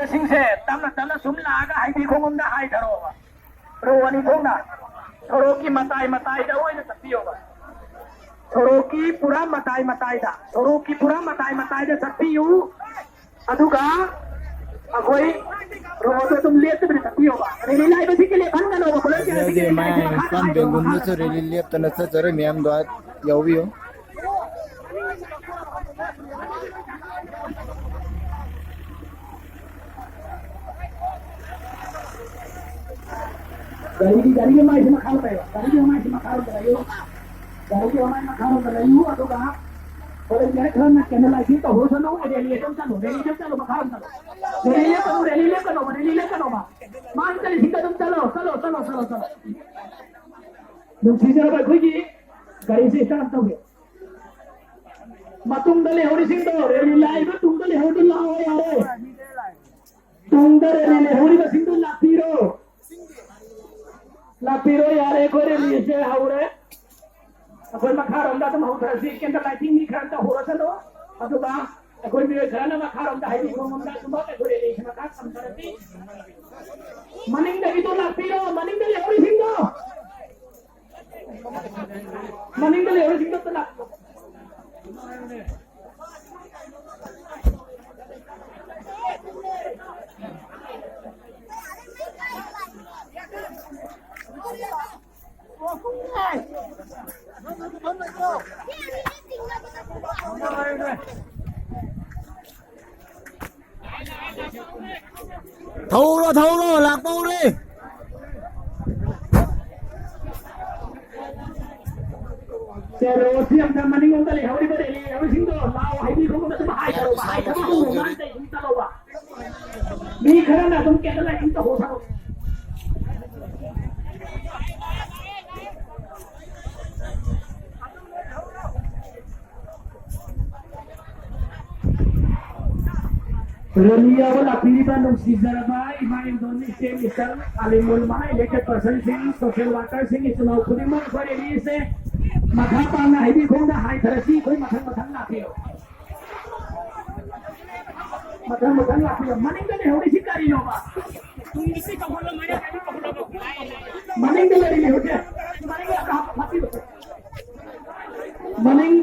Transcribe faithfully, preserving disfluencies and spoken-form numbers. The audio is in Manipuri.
ꯁꯤꯡꯁꯦ ꯇꯞꯅ ꯇꯞꯅ ꯁꯨꯝ ꯂꯥꯛꯑꯒ ꯍꯥꯏꯗꯤ ꯈꯣꯡꯕꯝꯗ ꯍꯥꯏꯊꯔꯛꯑꯣꯕ꯫ ꯔꯣ ꯑꯅꯤ ꯊꯣꯛꯅ ꯁꯣꯔꯣꯛꯀꯤ ꯃꯇꯥꯏ ꯃꯇꯥꯏꯗ ꯑꯣꯏꯅ ꯆꯠꯄꯤꯌꯣꯕ꯫ ꯁꯣꯔꯣꯛꯀꯤ ꯄꯨꯔꯥ ꯃꯇꯥꯏ ꯃꯇꯥꯏꯗ, ꯁꯣꯔꯣꯛꯀꯤ ꯄꯨꯔꯥ ꯃꯇꯥꯏ ꯃꯇꯥꯏꯗ ꯆꯠꯄꯤꯌꯨ꯫ ꯑꯗꯨꯒ ꯑꯩꯈꯣꯏ ꯔꯣꯗ ꯑꯗꯨꯝ ꯂꯦꯞꯇꯕꯤꯗ ꯆꯠꯄꯤꯌꯣꯕ꯫ ꯔꯦꯂꯤ ꯂꯥꯛꯏꯕꯁꯤꯡꯁꯦ ꯂꯦꯞꯍꯟꯒꯅꯣꯕ, ꯈꯨꯂꯪ ꯆꯦꯟꯕꯁꯤꯡꯁꯦ ꯌꯥꯗꯦ, ꯂꯦꯞꯍꯟꯒꯅꯣ꯫ ꯃꯥꯏ ꯃꯈꯥꯗ ꯏꯝꯐꯥꯜ ꯍꯥꯏꯗꯣ, ꯃꯈꯥꯗ ꯕꯦꯡꯒꯨꯝꯗꯁꯨ ꯍꯥꯏꯗꯣ꯫ ꯔꯦꯂꯤ ꯂꯦꯞꯇꯅ ꯆꯠꯆꯔꯣꯏ, ꯃꯌꯥꯝꯗꯣ ꯑꯥ ꯌꯥꯎꯕꯤꯌꯨ꯫ ꯒꯥꯔꯤꯒꯤ, ꯒꯥꯔꯤꯒꯤ ꯃꯥꯏꯁꯤ ꯃꯈꯥꯔꯣꯝꯗ ꯂꯩꯌꯨ꯫ ꯒꯥꯔꯤꯒꯤ ꯃꯥꯏꯁꯤ ꯃꯈꯥꯔꯣꯝꯗ ꯂꯩꯌꯨ꯫ ꯒꯥꯔꯤꯒꯤ ꯃꯥꯏ ꯃꯈꯥꯔꯣꯝꯗ ꯂꯩꯌꯨ꯫ ꯑꯗꯨꯒ ꯍꯣꯔꯦꯟ ꯈꯔ ꯅꯛꯀꯦꯅ ꯂꯥꯏꯁꯤ ꯇꯧꯍꯧꯁꯅꯨ꯫ ꯔꯦꯂꯤ ꯑꯗꯨꯝ ꯆꯠꯂꯨ, ꯔꯦꯂꯤ ꯑꯗꯨꯝ ꯆꯠꯂꯨ, ꯃꯈꯥꯔꯣꯝꯗ꯫ ꯔꯦꯂꯤ ꯂꯦꯞꯀꯅꯨ, ꯔꯦꯂꯤ ꯂꯦꯞꯀꯅꯣꯕ, ꯔꯦꯂꯤ ꯂꯦꯞꯀꯅꯣꯕ꯫ ꯃꯥꯡ ꯆꯠꯂꯤꯁꯤꯡꯗ ꯑꯗꯨꯝ ꯆꯠꯂꯣ, ꯆꯠꯂꯣ, ꯆꯠꯂꯣ, ꯆꯠꯂꯣ, ꯆꯠꯂꯣ꯫ ꯅꯨꯡꯁꯤꯖꯔꯕ ꯑꯩꯈꯣꯏꯒꯤ ꯒꯥꯔꯤꯁꯦ start ꯇꯧꯒꯦ꯫ ꯃꯇꯨꯡꯗ ꯂꯩꯍꯧꯔꯤꯁꯤꯡꯗꯣ, ꯔꯦꯂꯤ ꯂꯥꯛꯏꯕ ꯇꯨꯡꯗ ꯂꯩꯍꯧꯔꯤꯗꯣ ꯂꯥꯛꯑꯣ ꯌꯥꯔꯦ꯫ ꯇꯨꯡꯗ ꯔꯦꯂꯤ ꯂꯩꯍꯧꯔꯤꯕꯁꯤꯡꯗꯣ ꯂꯥꯛꯄꯤꯔꯣ꯫ ꯂꯥꯛꯄꯤꯔꯣ ꯌꯥꯔꯦ, ꯑꯩꯈꯣꯏ ꯔꯦꯂꯤꯁꯦ ꯍꯧꯔꯦ꯫ ꯑꯩꯈꯣꯏ ꯃꯈꯥꯔꯣꯝꯗ ꯑꯗꯨꯝ ꯍꯧꯊꯔꯁꯤ꯫ Candle lighting ꯃꯤ ꯈꯔ ꯑꯝꯇ ꯍꯧꯔꯁꯅꯨ꯫ ꯑꯗꯨꯒ ꯑꯩꯈꯣꯏ ꯃꯤꯑꯣꯏ ꯈꯔꯅ ꯃꯈꯥꯔꯣꯝꯗ ꯍꯥꯏꯗꯤ ꯈꯣꯡꯂꯣꯝꯗ ꯑꯗꯨꯝ ꯑꯩꯈꯣꯏ ꯔꯦꯂꯤꯁꯦ ꯃꯈꯥ ꯁꯝꯊꯔꯁꯤ꯫ ꯃꯅꯤꯡꯗꯒꯤꯗꯣ ꯂꯥꯛꯄꯤꯔꯣ, ꯃꯅꯤꯡꯗ ꯂꯩꯍꯧꯔꯤꯁꯤꯡꯗꯣ꯫ ꯃꯅꯤꯡꯗ ꯂꯩꯍꯧꯔꯤꯁꯤꯡꯗꯣ ꯑꯝꯇ ꯂꯥꯛꯄꯤꯌꯣ꯫ ꯊꯧꯔꯣ, ꯊꯧꯔꯣ, ꯂꯥꯛꯄ ꯍꯧꯔꯦ꯫ ꯁꯦ, ꯔꯣꯁꯤ ꯑꯝꯇ ꯃꯅꯤꯡꯂꯣꯝꯗ ꯂꯩꯍꯧꯔꯤꯕ ꯔꯦꯂꯤ ꯂꯩꯍꯧꯔꯤꯁꯤꯡꯗꯣ ꯂꯥꯛꯑꯣ, ꯍꯥꯏꯕꯤꯈꯣ, ꯑꯗꯨꯝ ꯍꯥꯏꯊꯔꯣ, ꯍꯥꯏꯊꯕ ꯍꯧꯔꯣ, ꯃꯥ ꯇꯩ ꯑꯗꯨꯝ ꯆꯠꯂꯣꯕ꯫ ꯃꯤ ꯈꯔꯅ ꯑꯗꯨꯝ candle lighting ꯇꯧꯍꯧꯁꯅꯨ꯫ ꯔꯦꯂꯤ ꯌꯥꯎꯕ ꯂꯥꯛꯄꯤꯔꯤꯕ ꯅꯨꯡꯁꯤꯖꯔꯕ ꯏꯃꯥ ꯏꯟꯗꯣꯟ ꯏꯆꯦ ꯃꯤꯁꯇꯔ ꯑꯂꯤꯃꯨꯜ ꯃꯍꯥ elected personꯁꯤꯡ, social workerꯁꯤꯡ, ꯏꯆꯤꯜ ꯏꯅꯥꯎ ꯈꯨꯗꯤꯡꯃꯛ ꯑꯩꯈꯣꯏ ꯔꯦꯂꯤꯁꯦ ꯃꯈꯥ ꯇꯥꯅ ꯍꯩꯕꯤ ꯈꯣꯡꯗ ꯍꯥꯏꯊꯔꯁꯤ꯫ ꯑꯩꯈꯣꯏ ꯃꯊꯪ ꯃꯊꯪ ꯂꯥꯛꯄꯤꯌꯨ꯫ ꯃꯊꯪ ꯃꯊꯪ ꯂꯥꯛꯄꯤꯌꯣ꯫ ꯃꯅꯤꯡꯗ ꯂꯩꯍꯧꯔꯤꯁꯤ ꯀꯔꯤꯅꯣꯕ? ꯃꯅꯤꯡꯗ ꯂꯩꯔꯤꯅꯦ ꯍꯧꯖꯤꯛ꯫ ꯃꯅꯤꯡ